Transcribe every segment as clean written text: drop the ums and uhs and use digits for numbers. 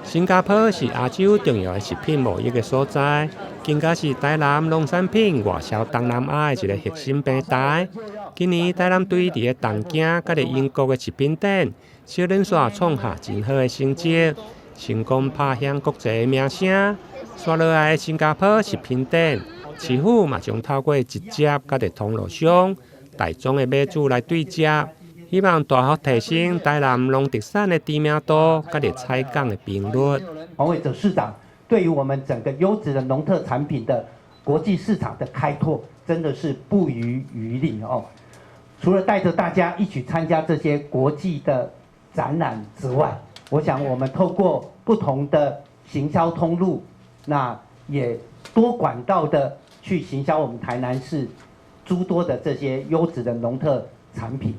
新加坡是亞洲重要的食品貿易的所在，更加是台南農產品外銷東南亞的一个核心平台。今年台南隊佇个東京佮英國的食品展，小連續創下真好的成績，成功拍響國際的名聲。紲落來的新加坡食品展，市府嘛將透過直接佮佇通路商、大宗的買主來對接，希望大幅提升台南農特產的知名度，佮佇採購的頻率。黃偉哲市長對於我們整個優質的農特產品的國際市場的開拓，真的是不遺餘力哦。除了帶着大家一起參加這些國際的展覽之外，我想我們透過不同的行銷通路，那也多管道的去行銷我們台南市諸多的這些優質的農特產品。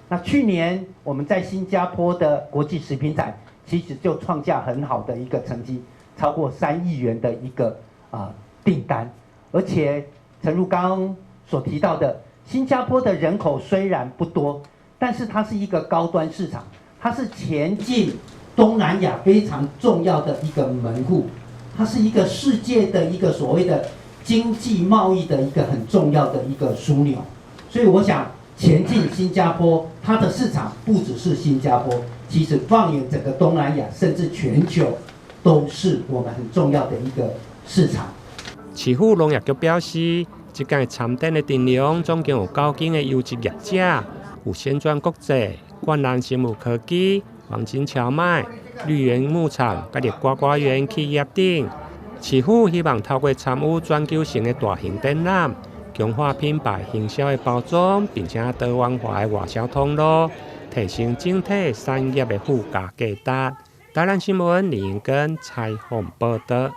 那去年我們在新加坡的國際食品展，其實就創下很好的一個成績，超過3億元的一個訂單。而且，誠如剛剛所提到的，新加坡的人口雖然不多，但是它是一個高端市場，它是前進東南亞非常重要的一個門戶，它是一個世界的一個所謂的經濟貿易的一個很重要的一個樞紐。所以我想，前進新加坡，它的市場不只是新加坡，其實放眼整個東南亞，甚至全球，都是我們很重要的一個市場。市府農業局表示，這屆參展的陣容總共有九間的優質業者，有旋轉國際、冠南生物科技、黃金蕎麥、綠源牧場、佮佇呱呱園企業等。市府希望透過參與全球性的大型展覽，強化品牌行銷的包裝，並且多元化的外銷通路，提升整體產業的附加價值。台南新聞林根採訪報導。